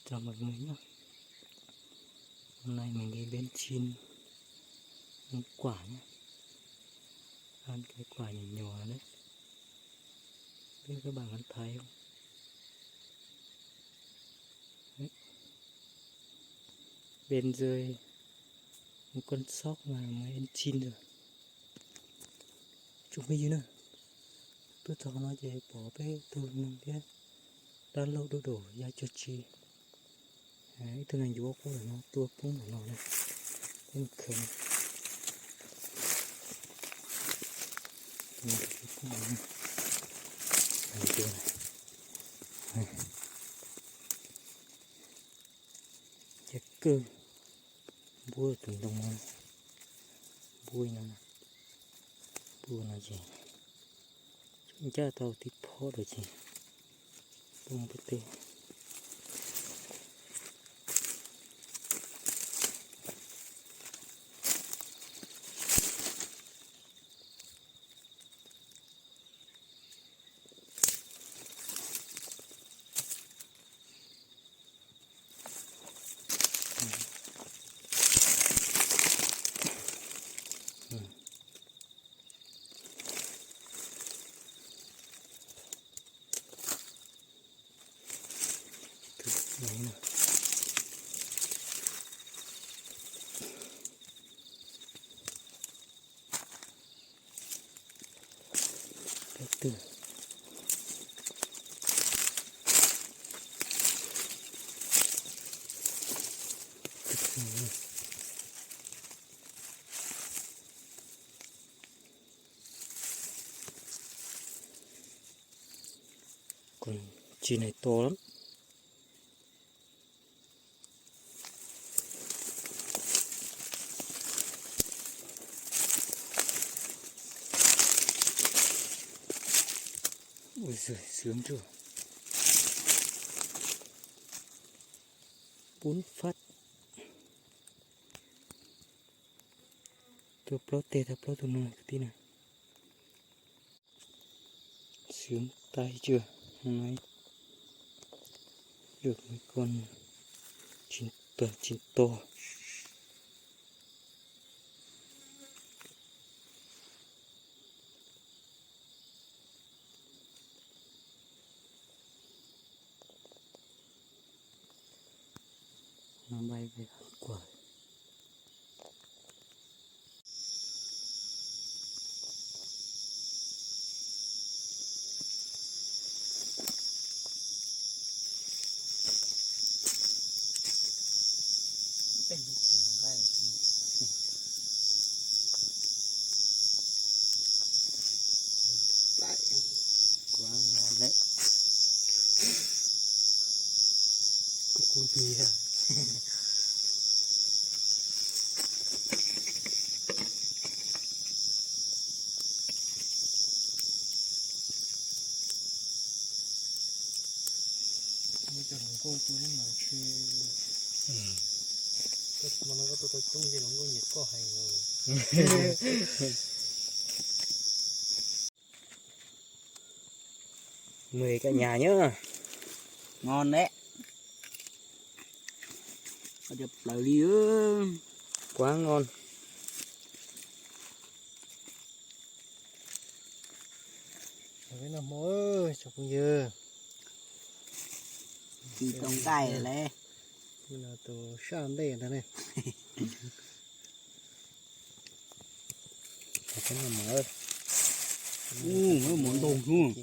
Chào mọi người nhé. Hôm nay mình đi bến Chin ăn quả nhé. Ăn cái quả nhỏ nhỏ đấy. Biết các bạn có thấy không? Đấy. Bên dưới một con sóc mà mới ăn chín rồi. Chúng bây giờ nữa. Tôi cho nó về bỏ bếp tôi nung thiab. Đá lốc đổ đổ ra cho chi. Ib tug neeg yuav qub ntawm no tua poob ntawm no na. Peb mus khaws na. Tua poob ntawm no. Tua na. Ces kawg npuab tus ntoo no, npuab no, npuab no ces ncaj tau tib phob lawm ces poob tib teg. Còn chi này to lắm. Ui giời, sướng chưa. Bốn phát. Tua plaub teg tau plaub tus no kwv tij na. Sướng tay chưa? Hôm nay được mấy con chín, toàn chín to. Nó bay về ăn quả. Quá ngon đấy. Kuv kuv nyiam. Muab cov hluas nkauj tua mas ntshe, hmo no koj tua tau coob ces hluas nkauj nyiam koj heev os. Mời cả nhà nhá. Ngon đấy. Có đẹp lắm đi. Quá ngon. Tus no hmo, tsoom phooj ywg. Ci too nqaij lawm. Tus sab ntej ntag ne. Ub, muaj ntoo hnub.